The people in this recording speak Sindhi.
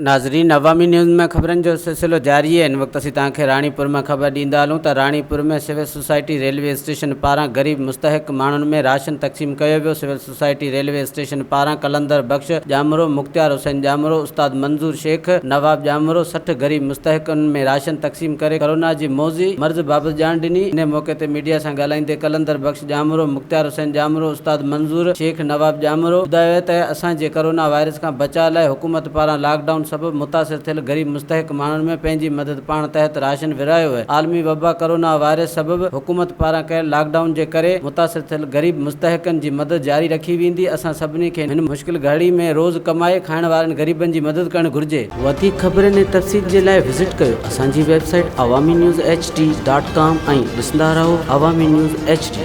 ناظرين عوامي نيوز ۾ خبرن جو سلسلو جاري آهي هن وقت اسين توهان کي راڻيپور مان خبر ڏيندا هلون ته Ranipur ۾ civil society railway station پاران غريب مستحق ماڻهن ۾ راشن تقسيم ڪيو ويو سول سوسائٽي ريلوي اسٽيشن پاران قلندر بخش ڄامرو، مختيار حسين ڄامرو، استاد منظور شيخ، نواب ڄامرو 60 غريب مستحقن ۾ راشن تقسيم ڪري ڪرونا جي موذي مرض بابت ڄاڻ ڏني انهي موقعي تي ميڊيا سان ڳالهائيندي قلندر بخش ڄامرو، مختيار حسين ڄامرو، استاد منظور شيخ، نواب ڄامرو ٻڌايو ته اسان جي ڪرونا وائرس کان بچاء لاء حڪومت پاران لاڪ ڊائون سبب متاثر ٿيل غريب مستحق ماڻهن ۾ پنهنجي مدد پاڻ تحت راشن ورهايو ويو. عالمي وبا ڪرونا وائرس سبب حڪومت پاران ڪيل لاڪ ڊائون جي ڪري متاثر ٿيل غريب مستحقن جي مدد جاري رکي ويندي، اسان سڀني کي هن مشڪل گهڙي ۾ روز ڪمائي کائڻ وارن غريبن جي مدد ڪرڻ گهرجي. وڌيڪ خبرن ۽ تفصيل جي لاء وزٽ ڪيو اسان جي website Awami news H D dot com ۽ ڏسندا رهو عوامي نيوز ايڇ ڊي.